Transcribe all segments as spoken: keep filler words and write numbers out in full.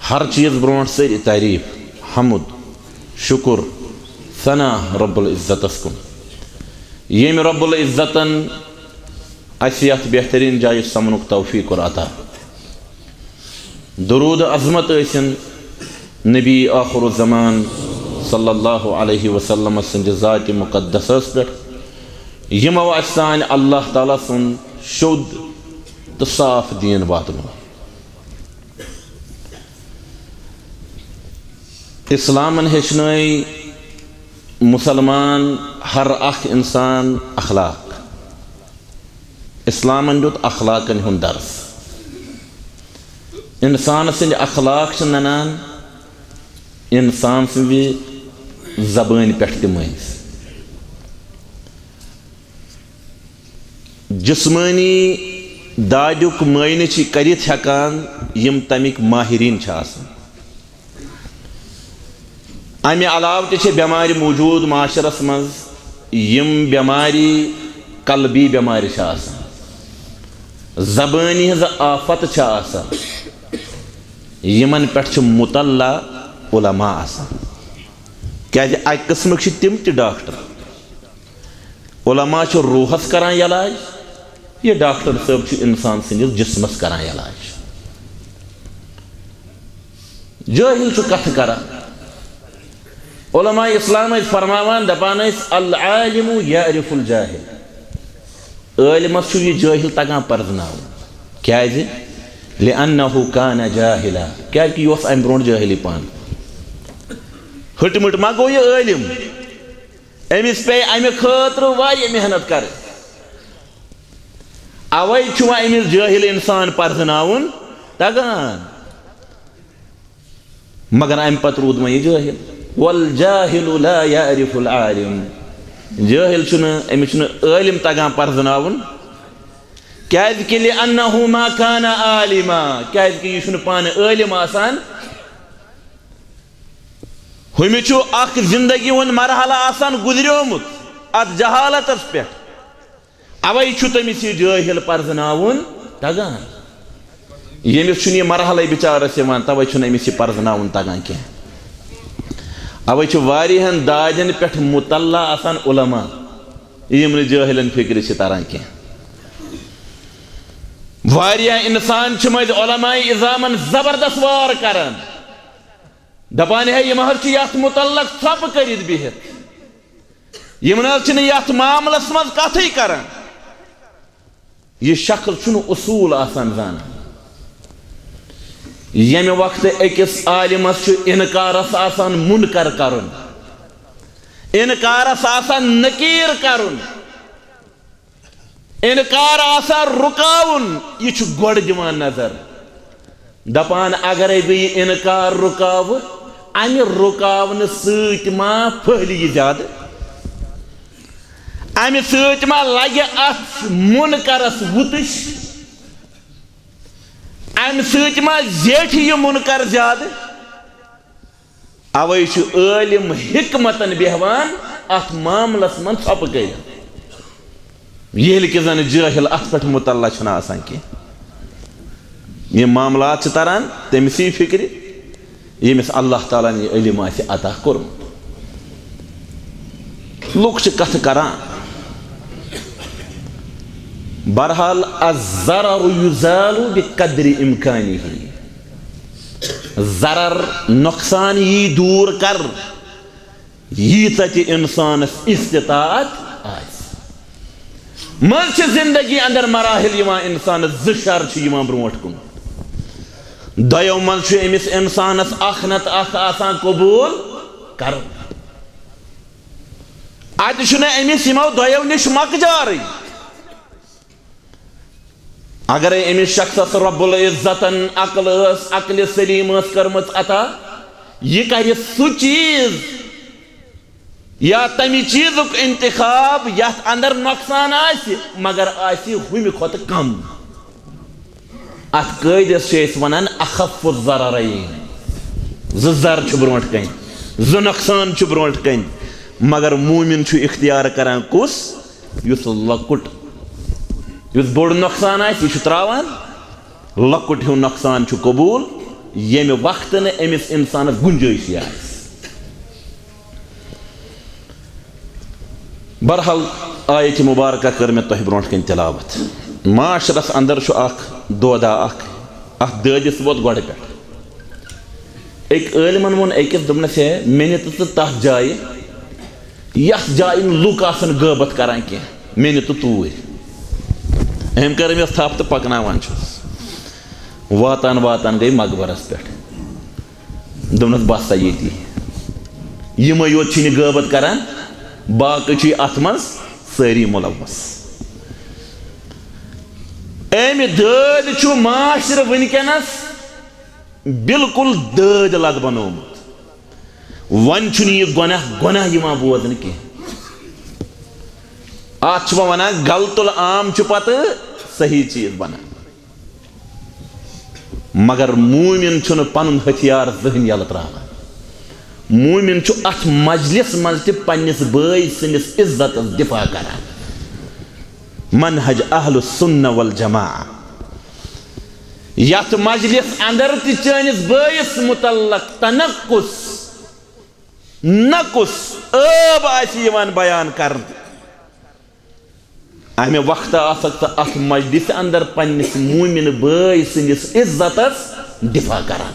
ہر چیز برونٹھ سٲری تعریف، حمد، شکر، ثنا رب العزتس کُن، ییٚمۍ رب العزتن اسہِ یتھ بہترین جایہِ سمنُک توفیق کوٚر عطا۔ درود عظمت ٲسِن نبی آخر الزمان صلی اللہ علیہ وسلم سٕنٛدِ ذاتِ مقدسس پٮ۪ٹھ، یِمو اسہِ سانہِ اللہ تعالیٰ سُنٛد شوٚد تہٕ صاف دین واتنو۔ اسلامن ہیٚچھنٲے مسلمان ہر اکھ انسان اخلاق۔ اسلامن دیُت اخلاقن ہُنٛد درس۔ انسان سٕنٛدۍ اخلاق چھِ ننان انسان سٕنٛزِ زبٲنۍ پٮ۪ٹھ تہِ مٔنٛزۍ۔ جسمٲنی دادیُک معٲینہٕ چھِ کٔرِتھ ہٮ۪کان یِم تَمِکۍ ماہریٖن چھِ آسان۔ اَمہِ علاوٕ تہِ چھِ بٮ۪مارِ موٗجوٗد معاشرس منٛز، یِم بٮ۪مارِ قلبی بٮ۪مارِ چھِ آسان، زبٲنۍ ہٕنٛز آفت چھِ آسان، یِمن پٮ۪ٹھ چھِ مطلع علماء آسان۔ کیازِ اَکہِ قٕسمٕکۍ چھِ تِم تہِ ڈاکٹر، علماء چھِ روحس کران علاج، یہِ ڈاکٹر صٲب چھُ انسان سٕنٛدِس جسمس کران علاج۔ جٲہِل چھُ کتھٕ کران۔ علماء اسلام ٲسۍ فرماوان، دپان ٲسۍ، "العالم یعرف الجاہل"۔ عٲلمس چھُ یہِ جٲہِل تگان پرزناوُن۔ کیازِ؟ "لأنه کان جاہلا"، کیازِ کہِ یہِ اوس امہِ برونٹھ جٲہِلٕے پانہٕ۔ ہٕٹۍ مٕٹۍ ما گوٚو یہِ عٲلم؟ أمِس پیٚیہِ اَمہِ خٲطرٕ واریاہ محنت کَرٕنۍ۔ اَوَے چھُ وۄنۍ أمِس جٲہِل اِنسان پَرزٕناوُن تَگان۔ مگر اَمہِ پَتہٕ روٗد وۄنۍ یہِ جٲہِل۔ "والجاہل لا یعرف العالم"۔ جٲہِل چھُنہٕ، أمِس چھُنہٕ عٲلِم تَگان پَرزٕناوُن۔ کیٛازِ کہِ "لأنه ما کان عالما"، کیٛازِ کہِ یہِ چھُنہٕ پانہٕ عٲلِم آسان۔ ہُمہِ چھُ اکھ زندگی ہُنٛد مرحلہٕ آسان گُزریومُت اتھ جہالتس پٮ۪ٹھ۔ اوے چھُ تٔمِس یہِ جٲہِل پرزٕناوُن تگان۔ ییٚمِس چھُنہٕ یہِ مرحلے بِچارس یِوان، توے چھُنہٕ أمِس یہِ پرزٕناوُن تگان کینٛہہ۔ اوے چھُ واریاہن دادٮ۪ن پٮ۪ٹھ مطلع آسان علماء، یِم نہٕ جٲہِلن فِکرِ چھِ تران کینٛہہ۔ واریاہ انسان چھِ مٔنٛزۍ علماء عظامن زبردست وار کران۔ دپان ہے، یِم حظ چھِ یتھ متعلق ژھۄپہٕ کٔرِتھ بِہِتھ۔ یِم نہ حظ چھِنہٕ یتھ معاملس منٛز کتھٕے کران۔ یہِ شخص چھُنہٕ اصوٗل آسان زانان۔ ییٚمہِ وقتہٕ أکِس عالمس چھُ انکارس آسان منکر کرُن، انکارس آسان نکیر کرُن، انکار آسان رُکاوُن، یہِ چھُ گۄڈٕ دِوان نظر۔ دپان، اگرے بہٕ یہِ انکار رُکاوٕ، امہِ رُکاونہٕ سۭتۍ ما پھٔہلہِ یہِ زیادٕ؟ امہِ سۭتۍ ما لگہِ اتھ منکرس وُتٕش؟ امہِ سۭتۍ ما زیٹھِ یہِ منکر زیادٕ؟ اوے چھُ عٲلم حکمتن بیہوان اتھ معاملس منٛز ژھۄپہٕ کٔرِتھ، ییٚلہِ کہِ زن جٲہِل اتھ پٮ۪ٹھ مطلع چھُنہٕ آسان کینٛہہ۔ یِم معاملات چھِ تران تٔمسٕے فِکرِ، ییٚمِس اللہ تعالیٰ ہن یہِ علم آسہِ عطا کوٚرمُت۔ لُکھ چھِ کتھٕ کران۔ بہرحال، الضرر یزال بقدر امکانہ۔ ضرر، نۄقصان یی دوٗر کر، ییٖژاہ تہِ انسانس استطاعت آسہِ۔ منٛز چھِ زندگی اندر مراحل یِوان، انسانس زٕ شر چھِ یِوان برونٛٹھ کُن۔ دۄیو منٛز چھُ أمِس انسانس اکھ نتہٕ اکھ آسان قبوٗل کرُن۔ اتہِ چھُنہٕ أمِس یِمو دۄیو نِش مۄکجارٕے۔ اگرے أمِس شخصس رب العزتن عقل ٲس، عقلِ سلیم ٲس کٔرمٕژ عطا، یہِ کرِ سُہ چیٖز یا تمہِ چیٖزُک انتخاب یتھ اندر نۄقصان آسہِ، مگر آسہِ ہُمہِ کھۄتہٕ کم۔ اتھ قٲعدس چھِ أسۍ ونان اخف الضررین۔ زٕ ضرر چھِ برونٛٹھ کنہِ، زٕ نۄقصان چھِ برونٛٹھ کنہِ، مگر مومن چھُ اختیار کران کُس؟ یُس لۄکُٹ، یُس بوٚڑ نۄقصان آسہِ، یہِ چھُ تراوان، لۄکُٹ ہیوٗ نۄقصان چھُ قبوٗل ییٚمہِ وقتہٕ نہٕ أمِس اِنسانَس گُنجٲیشٕے آسہِ۔ بہرحال، آیت مبارکہ کٔر مےٚ تۄہہِ برونٛٹھ کَنہِ تلاوت۔ معاشرس اندر چھُ اکھ دودا اکھ، اتھ دٲدِس ووت گۄڈٕ پٮ۪ٹھ۔ أکۍ عٲلمن ووٚن أکِس، دوٚپنس، ہے، مےٚ نہِ تہٕ ژٕ تتھ جایہِ، یتھ جایہِ نہٕ لُکھ آسن غٲبت کران کینٛہہ، مےٚ نہِ تہٕ توٗرۍ۔ أمۍ کٔر أمِس تھپھ تہٕ پکناوان چھُس۔ واتان واتان گٔے مقبرس پٮ۪ٹھ۔ دوٚپنس، بس سا ییٚتی۔ یِمے یوت چھِنہٕ غٲبت کران، باقٕے چھِ اتھ منٛز سٲری ملوث۔ أمۍ دٲدۍ چھُ معاشرٕ وٕنکیٚنس بالکل دٲدۍ لد بنومُت۔ وۄنۍ چھُنہٕ یہِ گۄناہ، گۄناہ یِوان بوزنہٕ کینٛہہ۔ اتھ چھِ وۄنۍ ونان، غلط العام چھُ پتہٕ صحیح چیٖز بنان۔ مگر مومن چھُنہٕ پنُن ہتھیار زٕہٕنۍ یلہٕ تراوان۔ مومن چھُ اتھ مجلس منٛز تہِ پننِس بٲے سٕنٛدِس عزتس دفاع کران۔ منہج اہل السنہ والجماعہ۔ یتھ مجلس اندر تہِ چٲنِس بٲیِس متعلق تنقص، نقص، عٲب آسہِ یِوان بیان کرنہٕ، امہِ وقتہٕ آسکھ ژٕ اتھ مجلسہِ اندر پننِس مومن بٲے سٕنٛدِس عزتس دفاع کران۔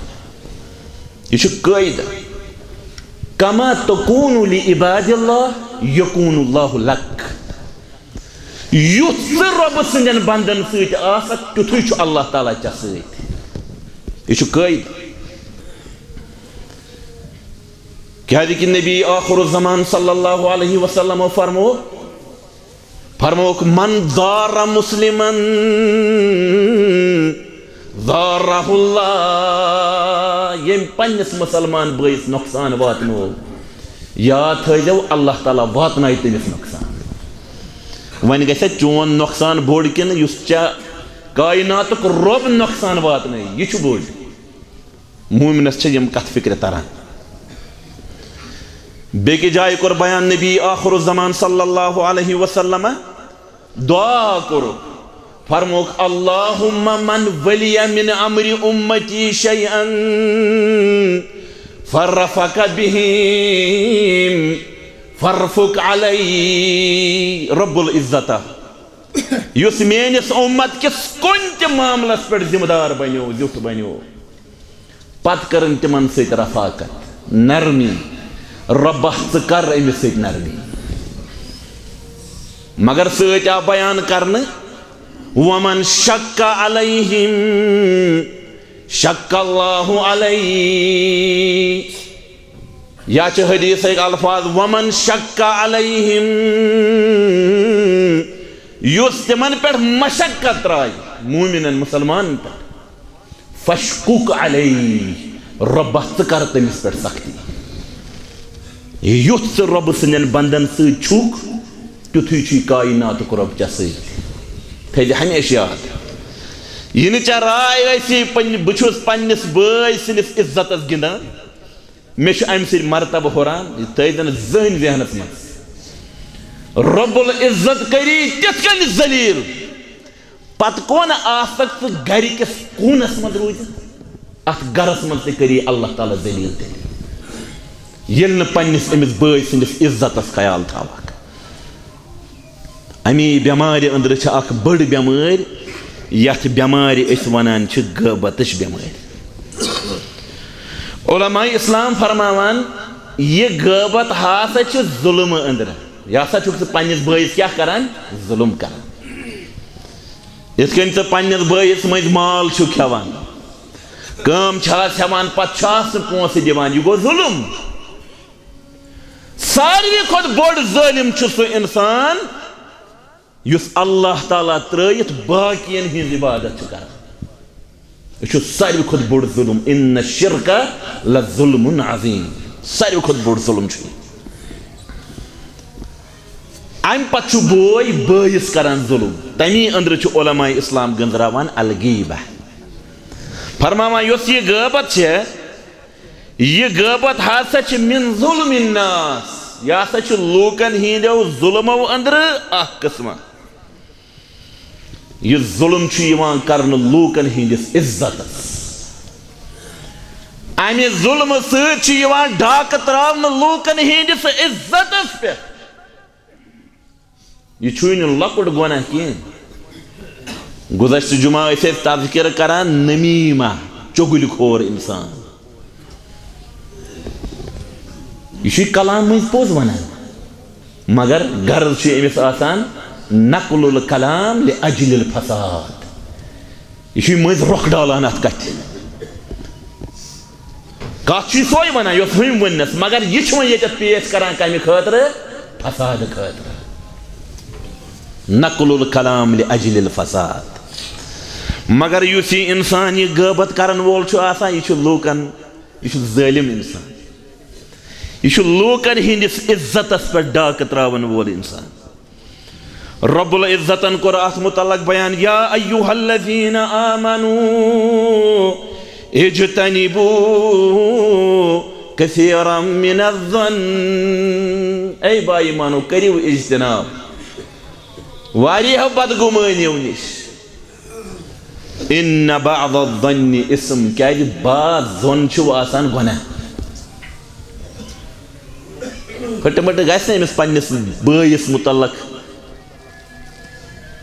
یہِ چھُ قٲعدٕ۔ کما تکون لعباد اللہ یکون اللہ لک۔ یُتھ ژٕ رۄبہٕ سٕنٛدٮ۪ن بندن سۭتۍ آسکھ، تیُتھُے چھُ اللہ تعالیٰ ژےٚ سۭتۍ۔ یہِ چھُ قٲعدٕ۔ کیازِ کہِ نبی آخر الزمان صلی اللہ علیہ وسلم فرمو، فرمووُکھ، من ضار مسلمن ضارہ اللہ، ییٚمۍ پننِس مسلمان بٲیِس نۄقصان واتنوو، یاد تھٲیزیو، اللہ تعالیٰ واتنایہِ تٔمِس نۄقصان۔ وۄنۍ گژھِ چون نۄقصان بوٚڑ کِنہٕ یُس ژےٚ کائناتُک رۄب نۄقصان واتنٲیہِ، یہِ چھُ بوٚڑ۔ مومنس چھِ یِم کتھ فکرِ تران۔ بیٚکہِ جایہِ کوٚر بیان نبی آخر الزمان صلی اللہ علیہ وسلم، دعا کوٚرُکھ، فرمووُکھ، اللہم من ولی من امر امتی شیئا فرفق بہم فرفق علی۔ رب العزت، یُس میٲنِس اُمت کِس کُنہِ تہِ معاملس پٮ۪ٹھ ذمہٕ دار بنیو، زیُٹھ بنیو، پتہٕ کٔرٕن تِمن سۭتۍ رفاقت، نرمی۔ رۄبہ، ژٕ کر أمِس سۭتۍ نرمی۔ مگر سۭتۍ آو بیان کرنہٕ، ومن شق علیہم شق اللہ علیہ۔ یا چھِ حدیثٕکۍ الفاظ، ومن شق علیہم، یُس تِمن پٮ۪ٹھ مشقت ترایہِ، مومنن مسلمانن پٮ۪ٹھ، فشقق علیہ، رۄبہ، ژٕ کر تٔمِس پٮ۪ٹھ سختی۔ یُتھ ژٕ رۄبہٕ سٕنٛدٮ۪ن بندن سۭتۍ چھُکھ، تیُتھُے چھُے کائناتُک رۄب ژےٚ سۭتۍ۔ تھٲیزِ ہمیشہِ یاد، یہِ نہٕ ژےٚ راے ٲسی، پننہِ، بہٕ چھُس پننِس بٲے سٕنٛدِس عزتس گِنٛدان، مےٚ چھُ امہِ سۭتۍ مرتبہٕ ہُران، یہِ تھٲیزِ نہٕ زٕہٕنۍ ذہنس منٛز۔ رب العزت کری تِتھ کٔنۍ ذلیل، پتہٕ کون آسکھ ژٕ گرِ کِس کوٗنس منٛز روٗزِتھ، اتھ گرس منٛز تہِ کری اللہ تعالیٰ ذلیل تیٚلہِ، ییٚلہِ نہٕ پننِس أمِس بٲے سٕنٛدِس عزتس خیال تھاوکھ۔ امی بٮ۪مارِ أنٛدرٕ چھِ اکھ بٔڑ بٮ۪مٲرۍ، یتھ بٮ۪مارِ أسۍ ونان چھِ غٲبتٕچ بٮ۪مٲرۍ۔ علماء اسلام فرماوان، یہِ غٲبت ہسا چھِ ظلم أنٛدرٕ۔ یہِ ہسا چھُکھ ژٕ پننِس بٲیِس کیٛاہ کران؟ ظلم کران۔ یِتھ کٔنۍ ژٕ پننِس بٲیِس مٔنٛزۍ مال چھُکھ کھٮ۪وان، کٲم چھِ آز ہٮ۪وان، پتہٕ چھُ آز نہٕ پونٛسہٕ دِوان، یہِ گوٚو ظلم۔ ساروی کھۄتہٕ بوٚڑ ظٲلِم چھُ سُہ انسان یُس اللہ تعالیٰ ترٲیِتھ باقین ہٕنٛز عبادت چھُ کران۔ یہِ چھُ ساروی کھۄتہٕ بوٚڑ ظُلُم۔ ان الشرک لظلم عظیم۔ ساروی کھۄتہٕ بوٚڑ ظُلُم چھُ یہِ۔ اَمہِ پتہٕ چھُ بوے بٲیِس کران ظُلُم۔ تَمی أنٛدرٕ چھُ علماء اسلام گٔنٛزراوان الغیبہ۔ فرماوان، یۄس یہِ غٲبت چھےٚ، یہِ غٲبت ہسا چھِ من ظلم الناس، یہِ ہسا چھِ لوٗکن ہٕنٛدیو ظُلمو أنٛدرٕ اکھ قٕسمہ۔ یہِ ظُلم چھُ یِوان کرنہٕ لوٗکن ہٕنٛدِس عزتس۔ امہِ ظلمہٕ سۭتۍ چھُ یِوان ڈاکہٕ تراونہٕ لوٗکن ہٕنٛدِس عزتس پٮ۪ٹھ۔ یہِ چھُے نہٕ لۄکُٹ گۄناہ کینٛہہ۔ گُذشتہٕ جمعہ ٲسۍ أسۍ تذکرٕ کران نمیٖمہ، چُغلۍ خور انسان۔ یہِ چھُے کلام مٔنٛزۍ پوٚز ونان، مگر غرض چھُ أمِس آسان نقل الکلام لأجل الفساد۔ یہِ چھُے مٔنٛزۍ رۄخ ڈالان اتھ کتھِ۔ کتھ چھُے سۄے ونان یۄس ہُمۍ ؤننس، مگر یہِ چھُ وۄنۍ ییٚتٮ۪تھ پیش کران کمہِ خٲطرٕ؟ فساد خٲطرٕ۔ نقل الکلام لأجل الفساد۔ مگر یُس یہِ انسان یہِ غٲبت کرن وول چھُ آسان، یہِ چھُ لوٗکن، یہِ چھُ ظٲلم انسان۔ یہِ چھُ لوٗکن ہٕنٛدِس عزتس پٮ۪ٹھ ڈاکہٕ تراون وول انسان۔ رب العزتن کوٚر اتھ متعلق بیان، یا ایھا الذین آمنوا اجتنبوا کثیرا من الظن، اے با ایمانو، کٔرِو اجتناب واریاہو بدگمٲنیو نِش۔ ان بعض الظن اثم، کیازِ بعض ظن چھُ آسان گۄناہ۔ پھٕٹہٕ مٕٹہٕ گژھِ نہٕ أمِس پننِس بٲیِس مُتعلق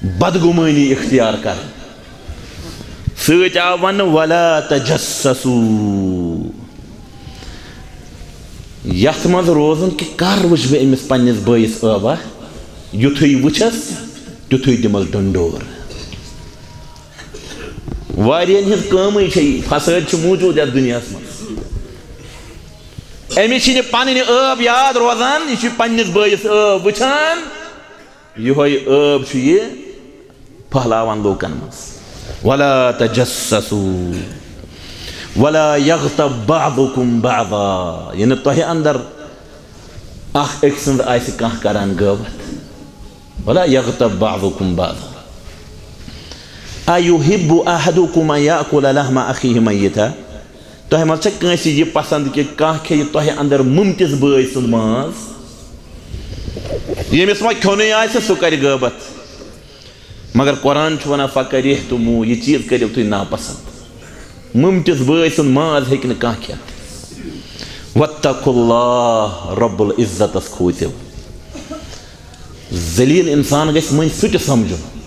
بدگُمٲنی اختیار کرٕنۍ۔ سۭتۍ آو وننہٕ، ولا تجسسوا۔ یتھ منٛز روزُن کہِ کر وٕچھ بہٕ أمِس پننِس بٲیِس ٲبہ، یُتھُے وٕچھس، تیُتھُے دِمس ڈنڈور۔ واریاہن ہٕنٛز کٲمٕے چھےٚ یہِ، فسٲد چھُ موٗجوٗد یتھ دُنیاہس منٛز۔ أمِس چھِنہٕ پنٕنۍ ٲب یاد روزان، یہِ چھُ پننِس بٲیِس ٲب وٕچھان۔ یِہوٚے ٲب چھُ یہِ پھٔہلاوان لوٗکن منٛز۔ ولا تجسسوا ولا یغتب بعضکم بعضا، یعنی تۄہہِ اندر اکھ أکۍ سٕنٛز آسہِ کانٛہہ کران غٲبت۔ ولا یغتب بعضکم بعضا۔ ایحب احدکم ان یاکل لحم اخیہ میتا۔ تۄہہِ منٛز چھا کٲنٛسہِ یہِ پسند کہِ کانٛہہ کھیٚیہِ تۄہہِ اندر مُمتِس بٲے سُنٛد ماز؟ ییٚمِس وۄنۍ کھیوٚنُے آسہِ، سُہ کرِ غٲبت۔ مگر قرآن چھُ ونان، فکرہتموہ، یہِ چیٖز کٔرِو تُہۍ ناپسند۔ مُمتِس بٲے سُنٛد ماز ہیٚکہِ نہٕ کانٛہہ کھٮ۪تھ۔ واتقوا اللہ، رب العزتس کھوژِو۔ ذلیل انسان گژھِ مٔنٛزۍ سُہ تہِ سمجھُن،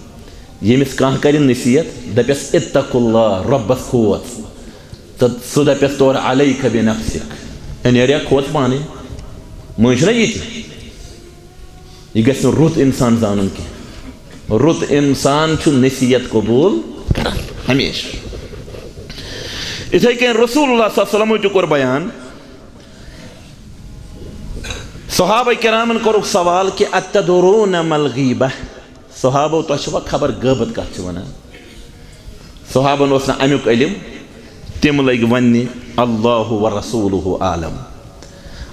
ییٚمِس کانٛہہ کرِ نصیحت، دپٮ۪س، اتقوا اللہ، رۄبس کھوژ، تہٕ سُہ دپٮ۪س تورٕ، علیک بنفسک، ہے نیریا کھوژ پانے۔ مٔنٛزۍ چھُنہ یہِ تہِ، یہِ گژھِ نہٕ رُت انسان زانُن کینٛہہ۔ رُت انسان چھُ نصیحت قبول کران ہمیشہٕ۔ اِتھے کٔنۍ رسول اللہ صلی اللہ علیہ وسلم تہِ کوٚر بیان، صحابہ کرامن کوٚرُکھ سوال کہِ، اتدرون ما الغیبہ؟ صحابو، تۄہہِ چھوا خبر غٲبت کتھ چھِ ونان؟ صحابن اوس نہٕ امیُک علم، تِم لٔگۍ وننہِ، اللہ و رسولہ عالم،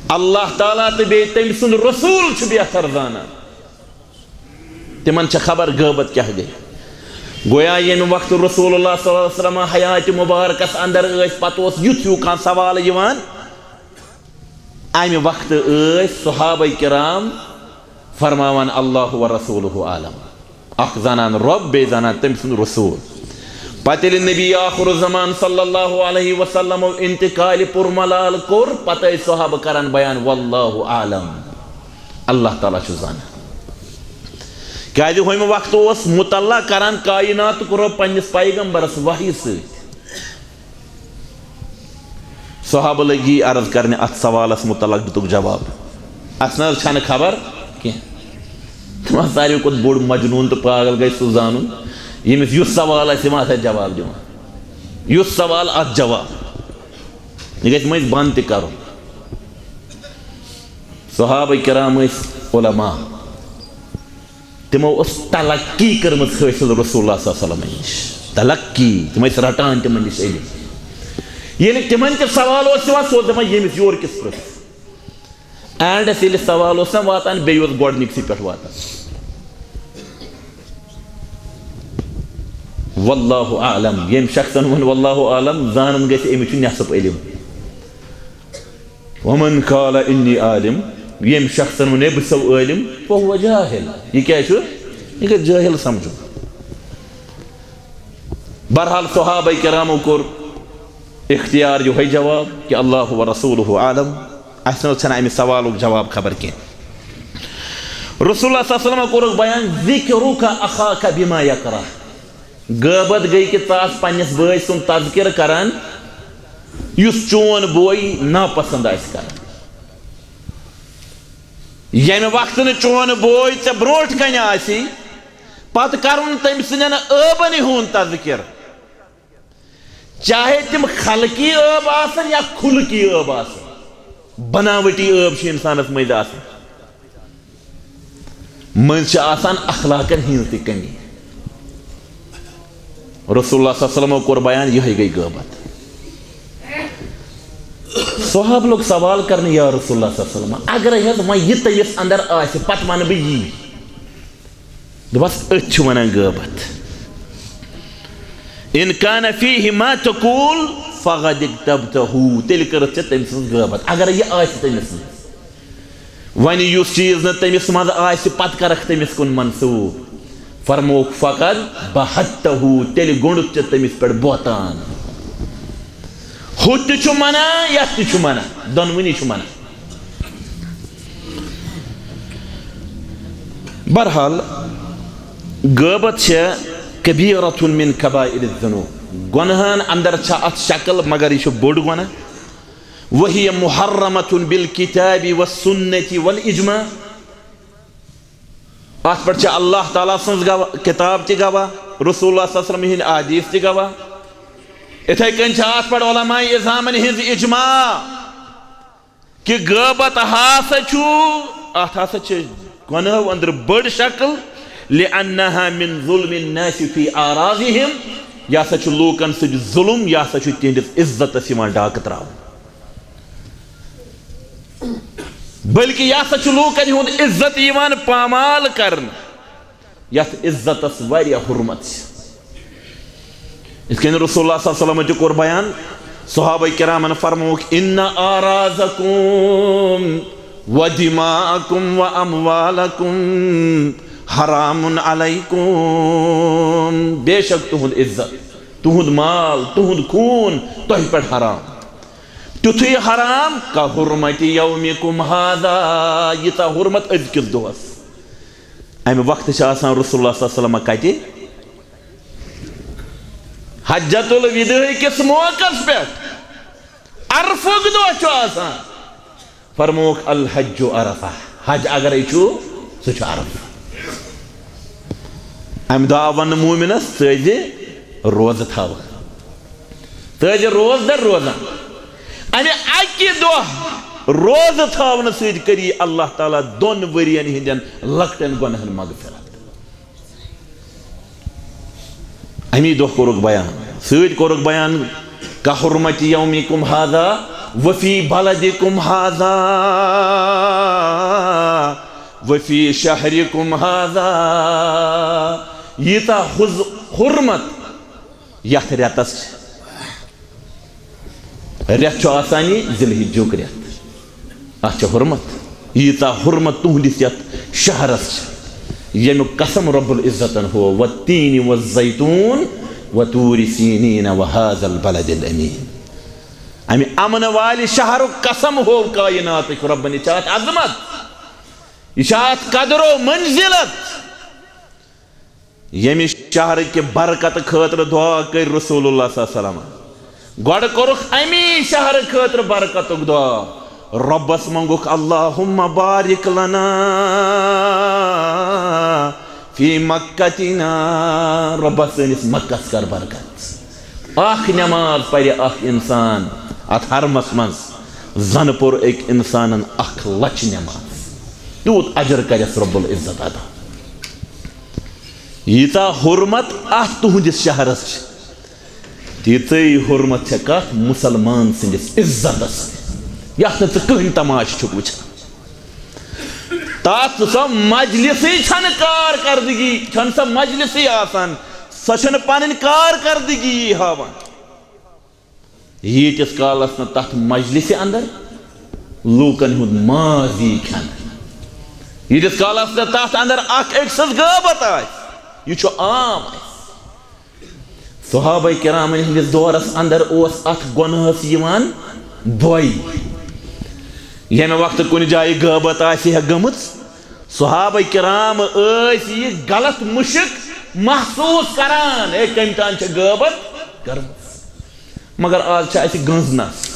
اللہ تعالیٰ تہٕ بیٚیہِ تٔمۍ سُنٛد رسول چھُ بہتر زانان۔ تِمن چھےٚ خبر غٲبت کیٛاہ گٔے۔ گویا ییٚمہِ وقتہٕ رسول اللہ صلی اللہ علیہ وسلم حیاتِ مبارکس اندر ٲسۍ، پتہٕ اوس یُتھ ہیوٗ کانٛہہ سوال یِوان، امہِ وقتہٕ ٲسۍ صحابہ کرام فرماوان، اللہ و رسولہ عالم، اکھ زانان رۄب، بیٚیہِ زانان تٔمۍ سُنٛد رسول۔ پتہٕ ییٚلہِ نبی آخر الزمان صلی اللہ علیہ وسلم انتقال پُرملال کوٚر، پتہٕ ٲسۍ صحابہ کران بیان، واللہ عالم، اللہ تعالیٰ چھُ زانان۔ کیازِ ہُمہِ وقتہٕ اوس مطلع کران کائناتُک رۄب پننِس پیغمبرس وحی سۭتۍ۔ صحابہ لٔگۍ یی عرض کرنہِ، اتھ سوالس متعلق دِتُکھ جواب۔ اسہِ نہ حظ چھنہٕ خبر کینٛہہ۔ دپان، ساروی کھۄتہٕ بوٚڑ مجنون تہٕ پاگل گژھِ سُہ زانُن، ییٚمِس یُس سوال آسہِ، یِم آسہِ جواب دِوان۔ یُس سوال، اتھ جواب۔ یہِ گژھِ مٔنٛزۍ بند تہِ کرُن۔ صحابہ کرام ٲسۍ علماء۔ تِمو ٲس تلقی کٔرمٕژ حٲصِل رسول اللہ صلی اللہ علیہ وسلم نِش۔ تلقی، تِم ٲسۍ رٹان تِمن نِش علم۔ ییٚلہِ تِمن تہِ سوال اوس یِوان، سُہ اوس دپان، ییٚمِس یورٕ کِس پرٛژھ۔ اینڈس ییٚلہِ سوال اوس نہ واتان، بیٚیہِ اوس گۄڈٕنِکسٕے پٮ۪ٹھ واتان۔ واللہ اعلم، ییٚمۍ شخصن ووٚن واللہ اعلم، زانُن گژھِ، أمِس چھُ نٮ۪صٕف علم۔ ومن قال انی عالم، ییٚمۍ شخصن ووٚن، ہے، بہٕ چھُسو عٲلم، فہو جاہل۔ یہِ کیٛاہ چھُ؟ یہِ گژھِ جٲہل سمجھُن۔ بہرحال، صحابہ کرامو کوٚر اختیار یِہوٚے جواب کہِ اللہ و رسولہ عالم، اَسہِ نہ حظ چھَنہٕ اَمہِ سوالُک جواب خبر کینٛہہ۔ رسول اللہ صلی اللہ علیہ وسلم کوٚرُکھ بیان، ذکرک اخاک بما یکرہ۔ غٲبت گٔے کہِ ژٕ آس پننِس بٲے سُنٛد تذکرٕ کران، یُس چون بوے ناپسنٛد آسہِ کران۔ ییٚمہِ وقتہٕ نہٕ چون بوے ژےٚ برونٛٹھ کنہِ آسی، پتہٕ کرُن تٔمۍ سٕنٛدٮ۪ن عٲبن ہُنٛد تذکرٕ۔ چاہے تِم خلقی عٲب آسن یا خلقی عٲب آسن، بناوٹی عٲب چھِ انسانس مٔنٛزۍ آسان۔ مٔنٛزۍ چھِ آسان اخلاقن ہٕنٛز تہِ کمی۔ رسول اللہ صلی اللہ علیہ وسلمو کوٚر بیان، یِہوٚے گٔے غٲبت۔ صحابہٕ لوٚگ سوال کرنہِ، یا رسول اللہ صلی اللہ علیہ وسلم، اگرے حظ وۄنۍ یہِ تٔمِس اندر آسہِ، پتہٕ ونہٕ بہٕ یی۔ دوٚپس، أتھۍ چھِ ونان غٲبت۔ ان کان فیہ ما تقول فقد اغتبتہ، تیٚلہِ کٔرٕتھ ژےٚ تٔمۍ سٕنٛز غٲبت، اگر یہِ آسہِ تٔمِس منٛز۔ وۄنۍ یُس چیٖز نہٕ تٔمِس منٛز آسہِ، پتہٕ کرکھ تٔمِس کُن منسوٗب۔ فرمووُکھ، فقد بہتہ، تیٚلہِ گوٚنڈُتھ ژےٚ تٔمِس پٮ۪ٹھ بہتان۔ ہُہ تہِ چھُ منع، یتھ تہِ چھُ منع، دۄنوٕنی چھُ منع۔ بہرحال، غٲبت چھےٚ کبیرۃ من کبائر الذنوب۔ گۄنہَن اندر چھےٚ اتھ شکل، مگر یہِ چھُ بوٚڑ گۄناہ۔ وہی محرمۃ بالکتاب والسنۃ والاجماع۔ اتھ پٮ۪ٹھ چھےٚ اللہ تعالیٰ سٕنٛز گوا-، کتاب تہِ گواہ، رسول اللہ صلی اللہ علیہ وسلم ہٕنٛدۍ احادیث تہِ گواہ۔ اِتھے کٔنۍ چھےٚ اتھ پٮ۪ٹھ علماء عظامن ہٕنٛز اجماع۔ کہ غٲبت ہسا چھُ، اتھ ہسا چھِ گۄناہو اندرٕ بٔڑ شکل، لأنها من ظلم الناس في أعراضهم، یہِ ہسا چھُ لوٗکن سۭتۍ ظلم، یہِ ہسا چھُ تِہنٛدِس عزتس یِوان ڈاکہٕ تراونہٕ، بلکہِ یہِ ہسا چھُ لوٗکن ہُنٛد عزت یِوان پامال کرنہٕ۔ یتھ عزتس واریاہ حرمت چھِ۔ یِتھ کٔنۍ رسول اللہ صلی اللہ علیہ وسلم تہِ کوٚر بیان، صحابہ کرامن فرمووُکھ، ان اعراضکم و دماءکم و اموالکم حرام علیکم، بے شک تُہُنٛد عزت، تُہُنٛد مال، تُہُنٛد خوٗن تۄہہِ پٮ۪ٹھ حرام۔ تیُتھُے حرام، کا حرمت یومکم ھذا، ییٖژاہ حرمت أزکِس دۄہس۔ امہِ وقتہٕ چھِ آسان رسول اللہ صلی اللہ علیہ وسلم کتہِ؟ حجۃ الوداع کِس موقعس پٮ۪ٹھ، عرفُک دۄہ چھُ آسان۔ فرمووُکھ، الحج عرفہ، حج اگرے چھُ، سُہ چھُ عرفہ۔ امہِ دۄہ آو وننہٕ مومنس، ژٕ ٲسۍ زِ روزٕ تھاوان۔ تہٕ ٲسۍ روزدر روزان۔ امہِ اکہِ دۄہ روزٕ تھاونہٕ سۭتۍ کٔری اللہ تعالیٰ دۄن ؤرین ہٕنٛدٮ۪ن لۄکٹٮ۪ن گۄناہن مغفرت۔ امی دۄہ کوٚرُکھ بیان، سۭتۍ کوٚرُکھ بیان، کحرمت یومکم ھذا وفی بلدکم ھذا وفی شہرکم ھذا۔ ییٖژاہ حُز-، حرمت یتھ رٮ۪تس چھِ۔ رٮ۪تھ چھُ آسان یہِ ذی الحجُک رٮ۪تھ۔ اتھ چھِ حرمت۔ ییٖژاہ حرمت تُہنٛدِس یتھ شہرس چھِ، ییٚمیُک قسم رب العزتن ہوو، والتین والزیتون وطور سینین وھذا البلد الامین۔ امہِ امن والہِ شہرُک قسم ہوو کائناتٕکۍ ربن۔ یہِ چھِ اتھ عظمت، یہِ چھِ اتھ قدر و منزلت۔ ییٚمہِ شہرٕکہِ برکتہٕ خٲطرٕ دعا کٔرۍ رسول اللہ صلی اللہ علیہ وسلم۔ گۄڈٕ کوٚرُکھ امی شہرٕ خٲطرٕ برکتُک دعا۔ رۄبس منٛگُکھ، اللہم بارک لنا فی مکتنا، رۄبس سٲنِس مکس کر برکت۔ اکھ نماز پرِ اکھ انسان اتھ حرمس منٛز، زن پوٚر أکۍ انسانن اکھ لچھ نماز۔ تیوٗت اجر کرٮ۪س رب العزت عطا۔ ییٖژاہ حرمت اتھ تُہنٛدِس شہرس چھِ، تیٖژٕے حرمت چھےٚ کتھ مسلمان سٕنٛدِس عزتس، یتھ نہٕ ژٕ کٕہٕنۍ تماشہٕ چھُکھ وٕچھان۔ تتھ سۄ مجلسٕے چھنہٕ کارکردگی، چھنہٕ سۄ مجلسٕے آسان، سۄ چھنہٕ پنٕنۍ کارکردگی ہاوان۔ ییٖتِس کالس نہٕ تتھ مجلسہِ اندر لوٗکن ہُنٛد ماز یی کھٮ۪نہٕ، ییٖتِس کالس نہٕ تتھ اندر اکھ أکۍ سٕنٛز غٲبت آسہِ، یہِ چھُ عام اَسہِ۔ صحابہ کرامن ہٕنٛدِس دورس اندر اوس اتھ گۄناہس یِوان بۄے۔ ییٚمہِ وقتہٕ کُنہِ جایہِ غٲبت آسہِ ہے گٔمٕژ، صحابہ کرام ٲسۍ یہِ غلط مُشک محسوٗس کران، ہے، کٔمۍ تام چھےٚ غٲبت کٔرمٕژ۔ مگر آز چھِ اَسہِ گٔنٛز نس۔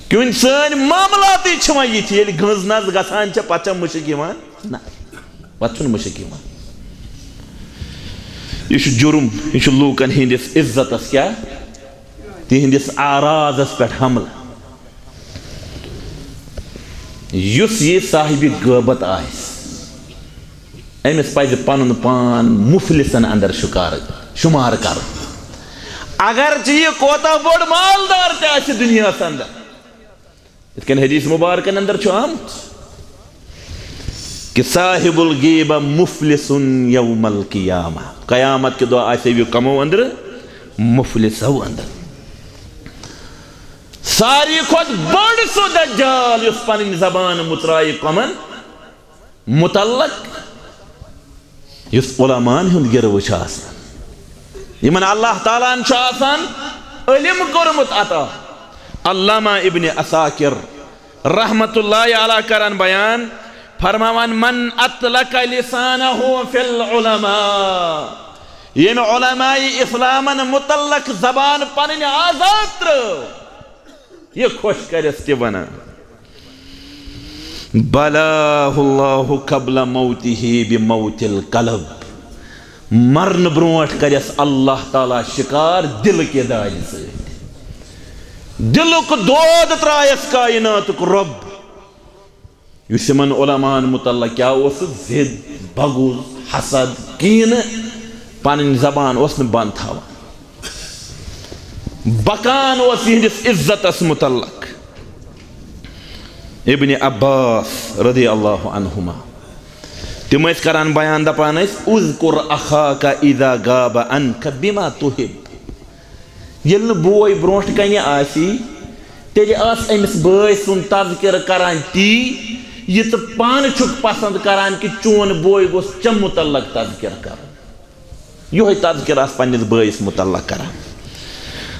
کیونکہ سٲنۍ معاملاتٕے چھِ وۄنۍ یِتھۍ، ییٚلہِ گٔنٛز نس گژھان چھےٚ، پتہٕ چھےٚ مُشک یِوان؟ نہ، پتہٕ چھُنہٕ مُشک یِوان۔ یہِ چھُ جُرُم، یہِ چھُ لوٗکن ہٕنٛدِس عزتس کیٛاہ؟ تِہنٛدِس اعراضس پٮ۪ٹھ حملہٕ۔ یُس یہِ صاحبِ غٲبت آسہِ، أمِس پزِ پنُن پان مفلسن اندر شکار، شمار کرُن۔ اگرچہ یہِ کوتاہ بوٚڑ مالدار تہِ آسہِ دُنیاہس اندر، یِتھ کٔنۍ حدیث مبارکن اندر چھُ آمُت کہ صاحب الغیبہ مفلس یوم القیامہ، قیامت کہِ دۄہ آسہِ یہِ کمو اندر، مفلسو اندر۔ ساروی کھۄتہٕ بوٚڑ سُہ دجال یُس پنٕنۍ زبان مُترایہِ کمن متعلق، یُس علماءن ہُنٛد گِروٕ چھُ آسان، یِمن اللہ تعالیٰ ہن چھُ آسان علم کوٚرمُت عطا۔ علامہ ابن عساکر رحمت اللہ علیہ کران بیان، فرماوان، من اطلق لسانہ فی العلماء، ییٚمہِ علماء اسلامن متعلق زبان پنٕنۍ آزاد ترٲو، یہِ خۄش کرٮ۪س تہِ ونان۔ بلاه الله قبل موته بموت القلب، مرنہٕ برونٹھ کرٮ۪س اللہ تعالیٰ شکار دل کہِ دادِ سۭتۍ۔ دلُک دود ترایس کائناتُک رب۔ یُس یِمن علماءن متعلق کیٛاہ اوس؟ ضد، بغض، حسد، کینہٕ، پنٕنۍ زبان اوس نہٕ بنٛد تھاوان۔ بکان اوس یِہنٛدِس عزتس متعلق۔ ابن عباس رضی اللہ عنہما، تِم ٲسۍ کران بیان، دپان ٲسۍ، اذکر اخاک اذا غاب عنک بما تحب۔ ییٚلہِ نہٕ بوے برونٛٹھ کنہِ آسی، تیٚلہِ آس أمِس بٲے سُنٛد تذکرٕ کران تی، یہِ ژٕ پانہٕ چھُکھ پسند کران کہِ چون بوے گوٚژھ ژےٚ متعلق تذکرٕ کرُن۔ یِہوٚے تذکرٕ آس پننِس بٲیِس متعلق کران۔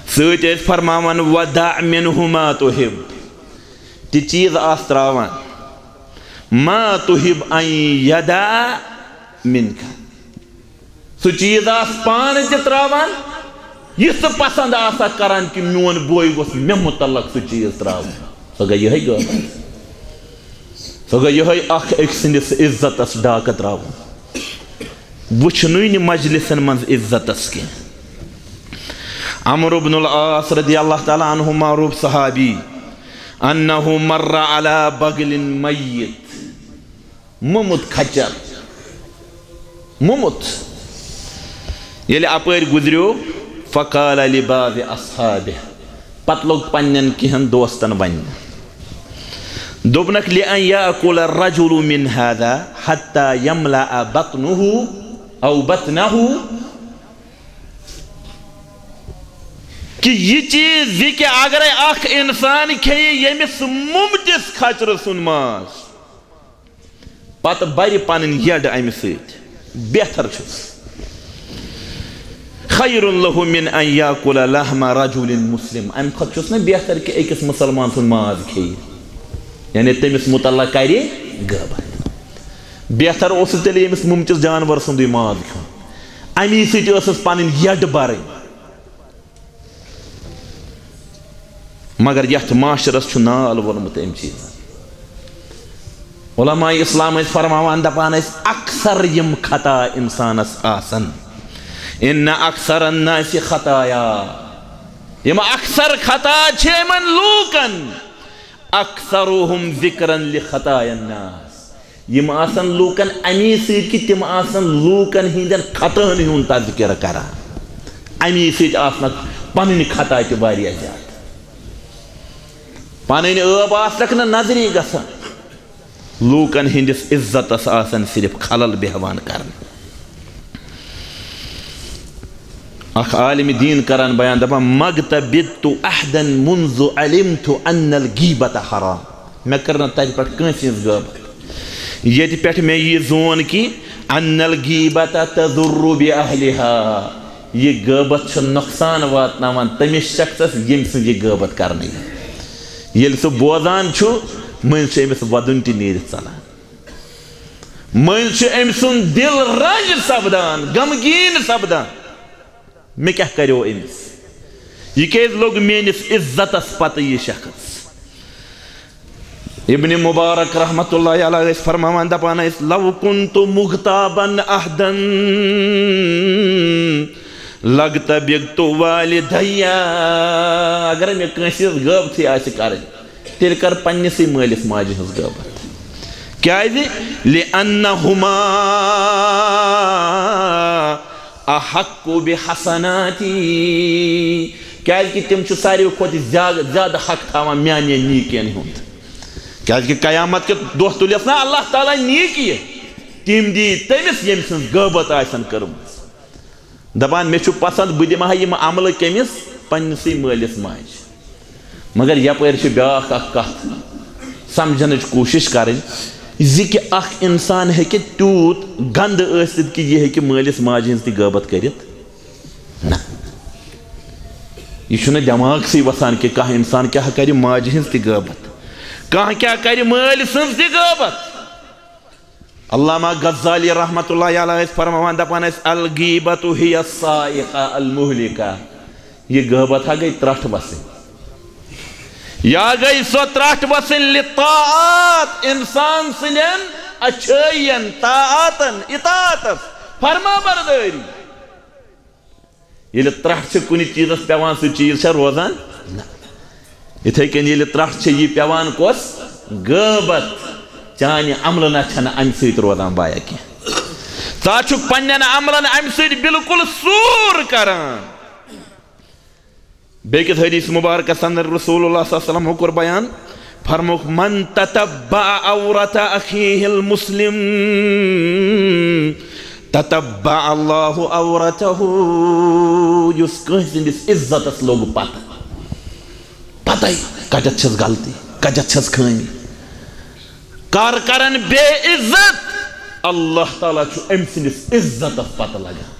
سۭتۍ ٲسۍ فرماوان، ودع منہ ما تحب، تہِ چیٖز آس تراوان، ما تحب ان یدع منک۔ سُہ چیٖز آس پانہٕ تہِ تراوان، یہِ سُہ پسند آسکھ کران کہِ میون بوے گوٚژھ مےٚ متعلق سُہ چیٖز تراوُن۔ سۄ گٔے یِہوٚے غٲبت۔ سۄ گٔے یِہوٚے اکھ أکۍ سٕنٛدِس عزتس ڈاکہٕ تراوُن۔ وٕچھنُے نہٕ مجلسن منٛز عزتس کینٛہہ۔ عمرو بن العاص رضی اللہ تعالیٰ عنہ، معروف صحابی، انہ مر علی بغل میت، موٚمُت کھچر، موٚمُت۔ ییٚلہِ اپٲرۍ گُزریو، فقال لبعض اصحابہ، پتہٕ لوٚگ پننٮ۪ن کینٛہن دوستن وننہِ۔ دوٚپنکھ، لأن یأکل الرجل من هذا حتى یملأ بطنہ او بطنہ، کہ یہِ چیٖز زِ کہ اگرے اکھ انسان کھیٚیہِ ییٚمِس موٚمتِس کھچرٕ سُنٛد ماز، پتہٕ برِ پنٕنۍ یڈ امہِ سۭتۍ، بہتر چھُس۔ خیر لہ من ان یاکل لحم رجل مسلم، امہِ کھۄتہٕ چھُس نہ بہتر کہِ أکِس مسلمان سُنٛد ماز کھیٚیہِ، یعنی تٔمِس متعلق کرِ غٲبت۔ بہتر اوس تیٚلہِ ییٚمِس موٚمتِس جانور سُنٛدُے ماز کھیوٚن، امی سۭتۍ ٲسٕس پنٕنۍ یڈ برٕنۍ۔ مگر یتھ معاشرس چھُ نال ووٚنمُت أمۍ چیٖزن۔ علماء اسلام ٲسۍ فرماوان، دپان ٲسۍ، اکثر یِم خطا انسانس آسن، ان اکثر الناس خطایا، یِم اکثر خطا چھِ یِمن لوٗکن، اکثرهم ذکرا لخطایا الناس، یِم آسن لوٗکن امی سۭتۍ کہِ تِم آسن لوٗکن ہٕنٛدٮ۪ن خطاہن ہُنٛد تذکرٕ کران، امی سۭتۍ آسنکھ پنٕنۍ خطا تہِ واریاہ زیادٕ۔ پنٕنۍ عٲب آسنکھ نہٕ نظری گژھان، لوٗکن ہٕنٛدِس عزتس آسن صرف خلل بیہوان کرنہٕ۔ اکھ عالم دین کران بیان، دپان، مغتبت احدا منذ علمت ان الغیبت حرام۔ مےٚ کٔر نہٕ تتہِ پٮ۪ٹھ کٲنٛسہِ ہٕنٛز غٲبت، ییٚتہِ پٮ۪ٹھ مےٚ یہِ زون کہِ ان الغیبت تضر باہلہا، یہِ غٲبت چھُ نۄقصان واتناوان تٔمِس شخصس، ییٚمہِ سٕنٛز یہِ غٲبت کرنہٕ یی۔ ییٚلہِ سُہ بوزان چھُ، مٔنٛزۍ چھُ أمِس وَدُن تہِ نیٖرِتھ ژلان، مٔنٛزۍ چھُ أمۍ سُنٛد دِل رنٛج سپدان، غمگیٖن سپدان۔ مےٚ کیٛاہ کریو أمِس؟ یہِ کیٛازِ لوٚگ میٲنِس عزتس پتہٕ یہِ شخص؟ ابن مبارک رحمت اللہ علیہ ٲسۍ فرماوان، دپان ٲسۍ، "لو کنت مغتابا احدا لغتبت والدی"۔ اگر مےٚ کٲنٛسہِ ہٕنٛز غٲبتھٕے آسہِ کرٕنۍ، تیٚلہِ کر پننِسٕے مٲلِس ماجہِ ہٕنٛز غٲبت۔ کیٛازِ؟ "لأنہما احق بحسناتی"، کیٛازِ کہِ تِم چھِ ساروی کھۄتہٕ زیادٕ، زیادٕ حق تھاوان میانٮ۪ن نیٖکین ہُنٛد۔ کیٛازِ کہِ قیامت کہِ دۄہ تُلٮ۪س نا اللہ تعالیٰ نیٖکی، تِم دی تٔمِس، ییٚمہِ سٕنٛز غٲبت آسن کٔرمٕژ۔ دپان، مےٚ چھُ پسند بہٕ دِمہٕ ہا یِم عملہٕ کٔمِس؟ پننِسٕے مٲلِس ماجہِ۔ مگر یپٲرۍ چھِ بیٛاکھ اکھ کتھ سمجھنٕچ کوٗشش کرٕنۍ زِ کہِ اکھ انسان ہیٚکہِ تیوٗت گندٕ ٲسِتھ کہِ یہِ ہیٚکہِ مٲلِس ماجہِ ہٕنٛز تہِ غٲبت کٔرِتھ؟ نہ، یہِ چھُنہٕ دٮ۪ماغسٕے وسان کہِ کانٛہہ انسان کیٛاہ کرِ ماجہِ ہٕنٛز تہِ غٲبت، کانٛہہ کیٛاہ کرِ مٲلۍ سٕنٛز تہِ غٲبت۔ علامہ غزالی رحمت اللہ علیہ ٲسۍ فرماوان، دپان ٲسۍ، "الغیبۃ ہی الصاعقہ المہلکہ"، یہِ غٲبت ہا گٔے ترٹھ وسٕنۍ۔ یا گٔے سۄ ترٹھ وسٕنۍ لطاعات، انسان سٕنٛدٮ۪ن اچھٲیین، طاعاتن، اطاعتس، فرما بردٲری۔ ییٚلہِ ترٹھ چھِ کُنہِ چیٖزس پٮ۪وان، سُہ چیٖز چھا روزان؟ نہ۔ یِتھے کٔنۍ ییٚلہِ ترٹھ چھِ یہِ پٮ۪وان کۄس؟ غٲبت۔ چانہِ عملہٕ نہ چھنہٕ امہِ سۭتۍ روزان بایا کینٛہہ۔ ژٕ چھُکھ پننٮ۪ن عملن امہِ سۭتۍ بالکل سوٗر کران۔ بیٚکِس حدیث مبارکس اندر رسول اللہ صلی اللہ علیہ وسلم کوٚر بیان، فرمووُکھ، "من تتبع عورت اخیہ المسلم تتبع اللہ عورتہ"، یُس کٲنٛسہِ ہٕنٛدِس عزتس لوٚگ پتہٕ، پتَے کتٮ۪تھ چھس غلطی، کتٮ۪تھ چھس خٲمی، کر کرن بے عزت، اللہ تعالیٰ چھُ أمۍ سٕنٛدِس عزتس پتہٕ لگان۔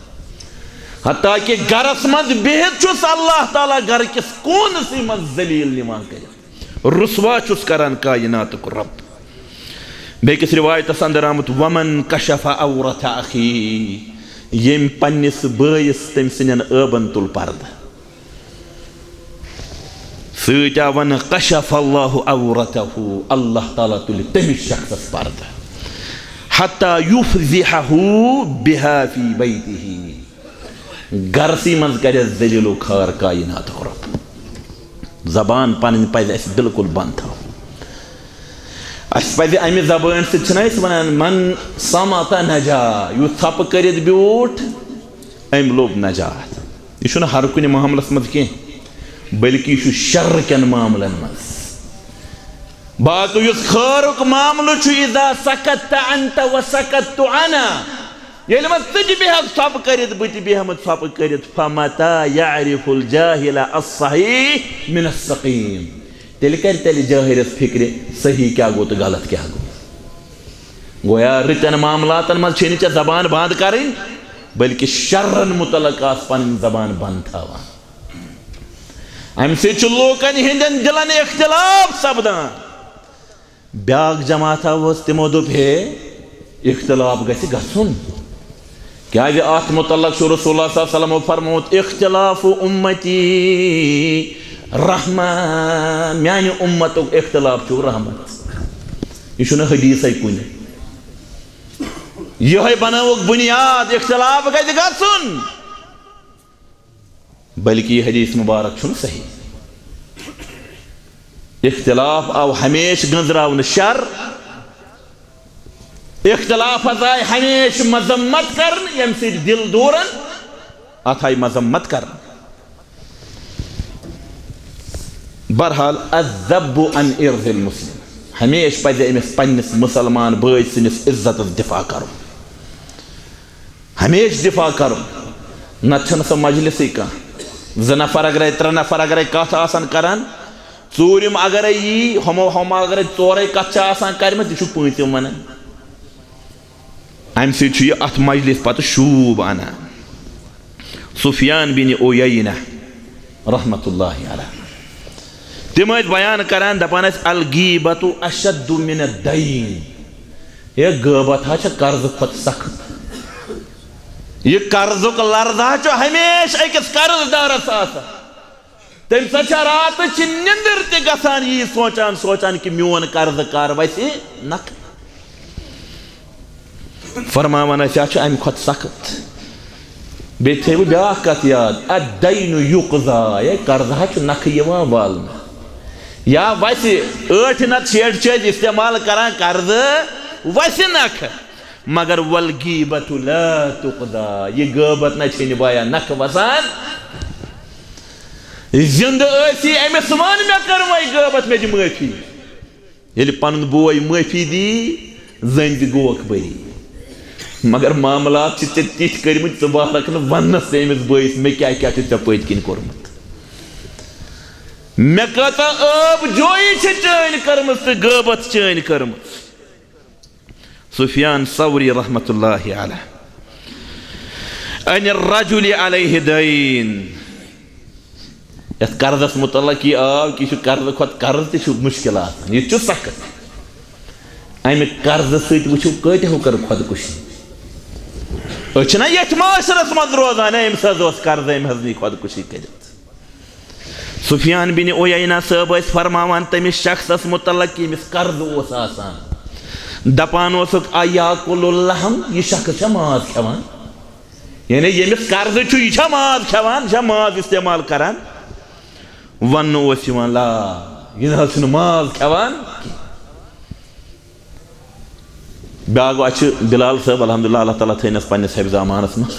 حتیٰ کہ گرس منٛز بِہِتھ چھُس اللہ تعالیٰ گرٕ کِس کوٗنسٕے منٛز ذلیل نِوان کٔرِتھ، رسوا چھُس کران کائناتُک رب۔ بیٚکِس روایتس اندر آمُت، "ومن کشف عورت اخیہ"، ییٚمۍ پننِس بٲیِس تٔمۍ سٕنٛدٮ۪ن عٲبن تُل پردٕ۔ سۭتۍ آو ونہٕ، "کشف اللہ عورتہ"، اللہ تعالیٰ تُلہِ تٔمِس شخصس پردٕ۔ "حتی یفضحہ بہا فی بیتہ"، گرسٕے منٛز کرٮ۪س ذلیل و خوار کائناتُک رب۔ زبان پنٕنۍ پزِ اسہِ بالکل بنٛد تھاوٕنۍ۔ اسہِ پزِ امہِ زبٲنۍ سۭتۍ، چھِنہ أسۍ ونان، "من صمت نجا"، یُس ژھۄپہٕ کٔرِتھ بیوٗٹھ، أمۍ لوٚب نجات۔ یہِ چھُنہٕ ہر کُنہِ معاملس منٛز کینٛہہ، بلکہِ یہِ چھُ شر کٮ۪ن معاملن منٛز۔ باقٕے یُس خٲرُک معاملہٕ چھُ، "اذا سکت انت و سکت انا"، ییٚلہِ وۄنۍ ژٕ تہِ بیٚہکھ ژھۄپہٕ کٔرِتھ، بہٕ تہِ بیٚہمہٕ ژھۄپہٕ کٔرِتھ، "فمتى يعرف الجاهل الصحيح من السقيم"، تیٚلہِ کرِ تیٚلہِ جٲہِلس فِکرِ صحیح کیٛاہ گوٚو تہٕ غلط کیٛاہ گوٚو۔ گویا رٕتٮ۪ن معاملاتن منٛز چھے نہٕ ژےٚ زبان بنٛد کرٕنۍ، بلکہِ شرن متعلق آس پنٕنۍ زبان بنٛد تھاوان۔ امہِ سۭتۍ چھُ لوٗکن ہٕنٛدٮ۪ن دِلن اختلاف سپدان۔ بیٛاکھ جماعتھا اوس، تِمو دوٚپ، ہے، اختلاف گژھِ گژھُن۔ کیٛازِ اتھ متعلق چھُ رسول اللہ صلی اللہ علیہ وسلمو فرموومُت، "اختلاف امتی رحمہ"، میانہِ امتُک اختلاف چھُ رحمت۔ یہِ چھُنہٕ حدیثے کُنہِ۔ یِہوٚے بنٲوٕکھ بُنیاد، اختلاف گژھِ گژھُن۔ بلکہ یہِ حدیث مبارک چھُنہٕ صحیح۔ اختلاف آو ہمیشہِ گٔنزراونہٕ شر، اختلافس آیہِ ہمیشہِ مذمت کرنہٕ، ییٚمہِ سۭتۍ دِل دورن، اتھ آیہِ مذمت کرنہٕ۔ بہرحال، الذب عن عرض المسلم، ہمیشہِ پزِ أمِس پننِس مسلمان بٲے سٕنٛدِس عزتس دفاع کرُن۔ ہمیشہِ دفاع کرُن، نتہٕ چھنہٕ سۄ مجلسٕے کانٛہہ۔ زٕ نفر اگرے، ترٛےٚ نفر اگرے کتھ آسن کران، ژوٗرِم اگرے یی، ہُمو، ہُمو اگرے ژورے کتھ چھِ آسان کرِمژ، یہِ چھُ پٲنٛژِم ونان۔ امہِ سۭتۍ چھُ یہِ اتھ مجلس پتہٕ شوٗب انان۔ سفیان بن عیینہ رحمت اللہ علیہ، تِم ٲسۍ بیان کران، دپان ٲسۍ، "الغیبۃ اشد من الدین"، ہے، غٲبت ہا چھِ قرضہٕ کھۄتہٕ سخت۔ یہِ قرضُک لرزٕ ہا چھُ ہمیشہِ أکِس قرض دارس آسان۔ تٔمۍ سۭتۍ چھےٚ راتہٕ چہِ نِندٕر تہِ گژھان، یی سونچان سونچان کہِ میون قرضہٕ کر وسہِ نکھٕ۔ فرماوان ٲسۍ، اَتھ چھُ اَمہِ کھۄتہٕ سخت۔ بیٚیہِ تھٲیِو بیٛاکھ کَتھ یاد، الدین یقضی، ہے، قرضہٕ ہا چھُ نکھٕ یِوان والنہٕ۔ یا وَسہِ ٲٹھِ نَتہٕ شیٹھِ چھِ أسۍ استعمال کران قرضہٕ، وَسہِ نکھٕ۔ مگر والغیبۃ لا تقضی، یہِ غٲبت نہ چھِ نہٕ بایا نکھٕ وسان۔ زِندٕ ٲسی أمِس وَن، مےٚ کٔر وۄنۍ غٲبت، مےٚ دِ معٲفی۔ ییٚلہِ پنُن بوے معٲفی دی، زٔنۍ تہِ گوکھ بٔری۔ مگر معاملات چھِ ژےٚ تِتھۍ کٔرمٕتۍ، ژٕ بہرکھ نہٕ وَننَس تہِ أمِس بٲیِس، مےٚ کیٛاہ کیٛاہ چھُ ژےٚ پٔتۍ کِنۍ کوٚرمُت۔ مےٚ کۭژاہ ٲب جویی چھِ چٲنۍ کٔرمٕژ تہٕ غٲبت چٲنۍ کٔرمٕژ۔ سفیان ثوری رحمت اللہ علیہ، عن الرجل علیہ دین۔ یتھ قرضس متعلق یہِ آو کہِ یہِ چھُ قرضہٕ کھۄتہٕ قرض تہِ چھُ مُشکل آسان، یہِ تہِ چھُ سخت۔ امہِ قرضہٕ سۭتۍ وٕچھِو کۭتیاہو کٔر خۄدکُشی۔ أسۍ چھِنہ یتھ معاشرس منٛز روزان، ہے، أمِس حظ اوس قرضہٕ، أمۍ حظ نی خۄدکُشی کٔرِتھ۔ سفیان بن عیینہ صٲب ٲسۍ فرماوان تٔمِس شخصس متعلق ییٚمِس قرضہٕ اوس آسان، دپان اوسُکھ، "ایاکل اللحم، یہِ شخص چھا ماز کھٮ۪وان؟" یعنی ییٚمِس قرضہٕ چھُ، یہِ چھا ماز کھٮ۪وان، یہِ چھا ماز استعمال کران؟ وننہٕ اوس یِوان، "لا، یہِ نہ حظ چھُنہٕ ماز کھٮ۪وان کینٛہہ۔" بیٛاکھ گوٚو، اَسہِ چھِ بلال صٲب، الحمدللہ، اللہ تعالیٰ تھٲینَس پنٛنِس حفظ امانَس منٛز۔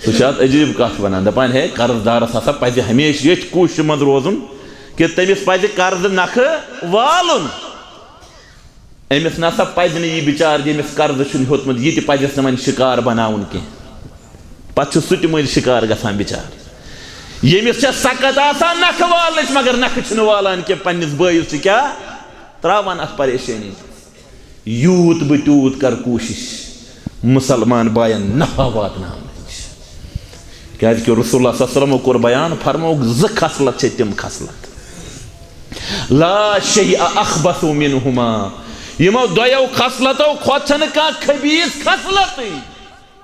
سُہ چھُ اَتھ عجیٖب کَتھ وَنان، دَپان، ہے، قرض دارَس ہسا پَزِ ہمیشہِ ییٚتھۍ کوٗشِشہِ منٛز روزُن کہِ تٔمِس پَزِ قرضہٕ نَکھٕ والُن۔ أمِس نہ سا پَزِ نہٕ یہِ بِچار، ییٚمِس قرضہٕ چھُنہٕ ہیوٚتمُت، یہِ تہِ پَزٮ۪س نہٕ وۄنۍ شِکار بَناوُن کینٛہہ۔ پَتہٕ چھُ سُہ تہِ مٔنٛزۍ شِکار گژھان بِچار۔ ییٚمِس چھےٚ سکت آسان نَکھٕ والنٕچ، مگر نَکھٕ چھُنہٕ والان کینٛہہ، پنٛنِس بٲیِس چھِ کیٛاہ ترٛاوان اَتھ پریشٲنی۔ یوٗت بہٕ تیوٗت کر کوٗشِش مُسلمان باین نفع واتناونٕچ۔ کیازِ کہِ رسول اللہ صلی اللہ علیہ وسلمو کوٚر بیان، فرمووُکھ، زٕ خصلت چھِ تِم خصلت، لا شیء اخبث منہما، یِمو دۄیو خصلتو کھۄتہٕ چھنہٕ کانٛہہ خبیث خصلتٕے۔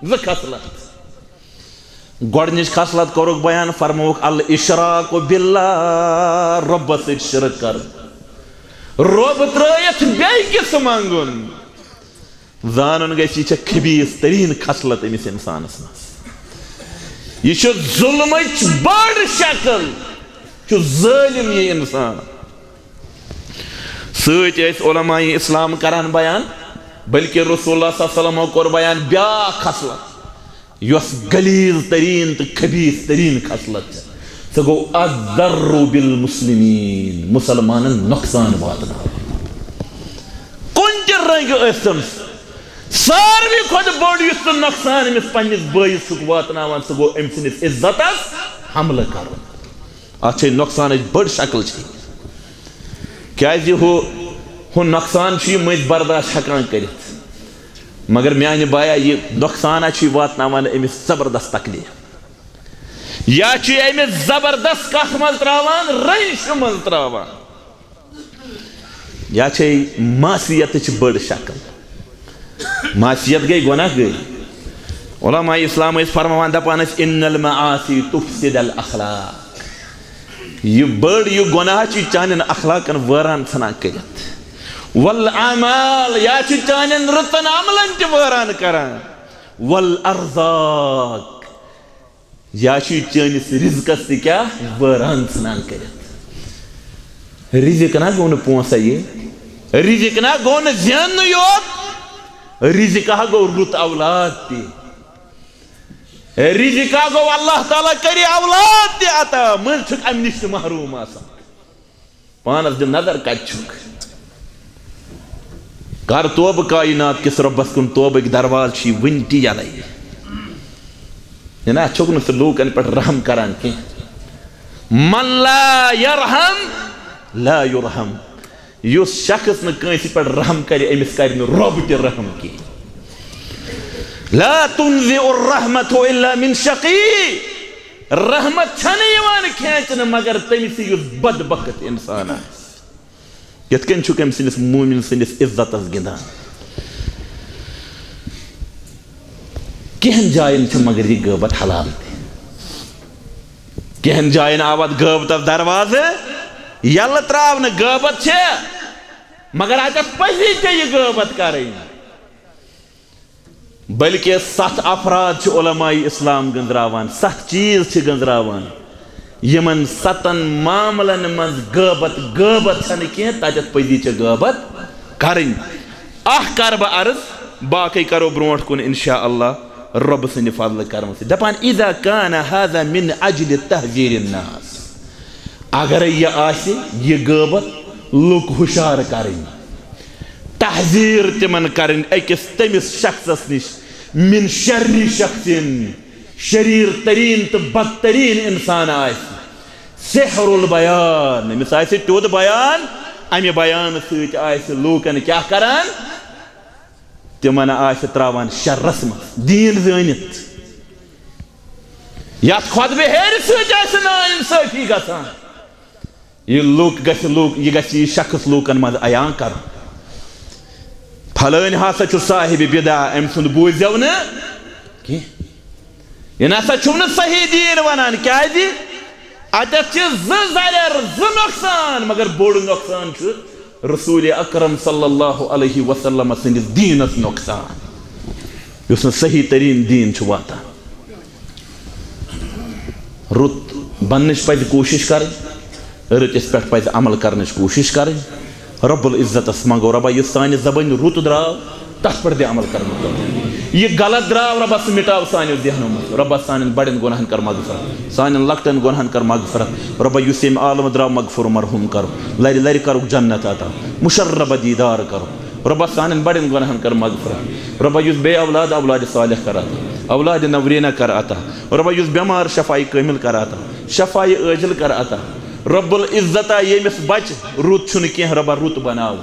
زٕ خصلت۔ گۄڈٕنِچ خصلت کوٚرُکھ بیان، فرمووُکھ، الاشراک باللہ، رۄبس سۭتۍ شرک کرُن، رۄب ترٲیِتھ بیٚیہِ کِس منٛگُن۔ زانُن گژھِ، یہِ چھےٚ خبیث تریٖن خصلت أمِس اِنسانس منٛز۔ یہِ چھُ ظُلمٕچ بٔڑ شکل، چھُ ظٲلِم یہِ اِنسان۔ سۭتۍ ٲسۍ علماء اسلام کران بیان، بلکہ رسول اللہ صلی اللہ علیہ وسلم کوٚر بیان بیاکھ خصلت، یۄس غلیظ تریٖن تہٕ خبیث تریٖن خصلت چھےٚ۔ سُہ گوٚو الضر بالمسلمین، مُسلمانن نۄقصان واتناوُن۔ کُنہِ تہِ رنگہِ ٲسۍ تن، ساروی کھۄتہٕ بوٚڑ یُس سُہ نۄقصان أمِس پننِس بٲیِس چھُکھ واتناوان، سُہ گوٚو أمۍ سٕنٛدِس عزتس حملہٕ کرُن۔ اتھ چھے نۄقصانٕچ بٔڑ شکل چھے۔ کیازِ ہُہ، ہُہ نۄقصان چھُ یہِ مٔنٛزۍ برداشت ہٮ۪کان کٔرِتھ، مگر میانہِ بایا، یہِ نۄقصان ہا چھُ یہِ واتناوان أمِس زبردست تکلیف۔ یا چھُ یہِ أمِس زبردست کتھ منٛز تراوان، رنجہِ منٛز تراوان۔ یا چھے معصیتٕچ بٔڑ شکل۔ معصیت گٔے، گۄناہ گٔے۔ علماء اسلام ٲسۍ فرماوان، دپان ٲسۍ، ان المعاصی تفسد الاخلاق۔ یہِ بٔڑ، یہِ گۄناہ چھِ چانٮ۪ن اخلاقن وٲران ژھٕنان کٔرِتھ۔ والاعمال، یا چھِ چانٮ۪ن رٕژن عملن تہِ وٲران کران۔ والارزاق، یا چھُ یہِ چٲنِس رزقس تہِ کیٛاہ وٲران ژھٕنان کٔرِتھ۔ رزق نہ گوٚو نہٕ پونٛسے یہِ، رزق نہ گوٚو نہٕ زیننُے یوت، رزق ہا گوٚو رُت اولاد تہِ۔ رزق ہا گوٚو اللہ تعالیٰ کرِ اولاد تہِ عطا، مٔنٛزۍ چھُکھ امہِ نِش تہِ محروم آسان۔ پانس دِ نظر کتہِ چھُکھ۔ کر توبہٕ کائنات کِس رۄبس کُن، توبٕکۍ دروازٕ چھِ وُنہِ تہِ یلے۔ یہِ نہ چھُکھ نہٕ ژٕ لوٗکن پٮ۪ٹھ رحم کران کینٛہہ۔ من لا یرحم لا یرحم۔ یُس شخص نہٕ کٲنٛسہِ پٮ۪ٹھ رحم کرِ، أمِس کرِ نہٕ رۄب تہِ رحم کینٛہہ۔ لا تنزع الرحمة الا من شقی۔ رحمت چھنہٕ یِوان کھینچنہٕ مگر تٔمِسٕے یُس بدبخت انسان آسہِ۔ یِتھ کٔنۍ چھُکھ أمۍ سٕنٛدِس مومن سٕنٛدِس عزتس گِنٛدان۔ کینٛہن جاین چھِ مگر یہِ غٲبت حلال تہِ۔ کینٛہن جاین آو اتھ غٲبتس دروازٕ یلہٕ تراونہٕ۔ غٲبت چھِ، مگر اتٮ۪تھ پزی ژےٚ یہِ غٲبت کرٕنۍ۔ بلکہ ستھ افراد چھِ علماء اسلام گنزراوان، ستھ چیز چھِ گنزراوان۔ یِمن ستن معاملن منٛز غٲبت، غٲبت چھنہٕ کینٛہہ، تتٮ۪تھ پزی ژےٚ غٲبت کرٕنۍ۔ اکھ کرٕ بہٕ عرض، باقٕے کرو برونٛٹھ کُن انشاءاللہ رۄبہٕ سٕنٛدِ فضلہٕ کرمہٕ سۭتۍ۔ دپان، اذا کان هذا من اجل تحذیر الناس، اگرے یہِ آسہِ، یہِ غٲبت لُکھ ہُشار کرٕنۍ، تحذیر تِمن کرٕنۍ أکِس تٔمِس شخصس نِش، من شر شخص، شریر ترین تہٕ بدترین انسان آسہِ۔ سحر البیان، أمِس آسہِ تیُتھ بیان، امہِ بیان سۭتۍ آسہِ لوٗکن کیٛاہ کران؟ تِمن آسہِ تراوان شرس منٛز، دیٖن زٲنِتھ۔ یتھ خۄطبہٕ ہیرِ سۭتۍ آسہِ نا انصٲفی گژھان۔ یہِ لوٗکھ گژھِ، لوٗکھ، یہِ گژھِ یہِ شخص لوٗکن منٛز عیان کرُن۔ فلٲنۍ ہسا چھُ صاحب بدعہ، أمۍ سُنٛد بوٗزیو نہٕ کینٛہہ۔ یہِ نسا چھُم نہٕ صحیح دیٖن ونان، کیازِ؟ اتٮ۪تھ چھِ زٕ زرٮ۪ر، زٕ نۄقصان، مگر بوٚڑ نۄقصان چھُ رسول اکرم صلی اللہ علیہ وسلم سٕنٛدِس دیٖنس نۄقصان، یُس نہٕ صحیح تریٖن دیٖن چھُ واتان۔ رُت بننٕچ پزِ کوٗشِش کرٕنۍ، رٕتِس پٮ۪ٹھ پزِ عمل کرنٕچ کوٗشِش کرٕنۍ۔ رب العزتس منٛگو، رۄبا، یُس سانہِ زبٲنۍ رُت درٛاو، تتھ پٮ۪ٹھ دِ عمل کرنُک توفیٖق۔ یہِ غلط درٛاو، رۄبا، سُہ مٹاو سانیو ذہنو منٛز۔ رۄبا، سانٮ۪ن بڑٮ۪ن گۄناہن کر مغفرت، سانٮ۪ن لۄکٹٮ۪ن گۄناہن کر مغفرت۔ رۄبا، یُس ییٚمہِ عالمہٕ درٛاو، مغفور مرحوم کرُن، لرِ لرِ کرُکھ جنت عطا، مشرب دیدار کرُن۔ رۄبا، سانٮ۪ن بڑٮ۪ن گۄناہن کر مغفرت۔ رۄبا، یُس بے اولاد، اولاد صالح کر عطا، اولاد نورینہ کر عطا۔ رۄبا، یُس بٮ۪مار، شفایہِ کٲمل کر عطا، شفایہِ عاجل کر عطا۔ رب العزتا، ییٚمِس بچہِ رُت چھُنہٕ کینٛہہ، رۄبا، رُت بناو،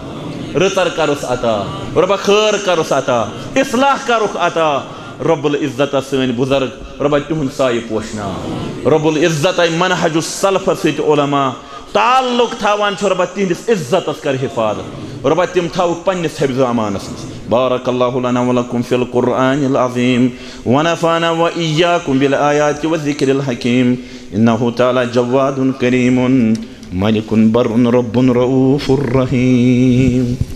رٕژر کرُس عطا، رۄبا، خٲر کرُس عطا، اصلاح کرُکھ عطا۔ رب العزتا، سٲنۍ بزرگ، رۄبا، تِہُنٛد سایہِ پوشناو۔ رب العزتا، منہج السلفس سۭتۍ علماء تعلق تھاوان چھِ، رۄبا، تِہنٛدِس عزتس کر حفاظت، رۄبا، تِم تھاوُکھ پننِس حفظ و امانس منٛز۔ بارک اللہ لنا ولکم فی القرآن العظیم، ونفعنا و ایاکم بالآیات و ذکر الحکیم، انہ تعالی جواد کریم، ملک بر رب رؤوف رحیم۔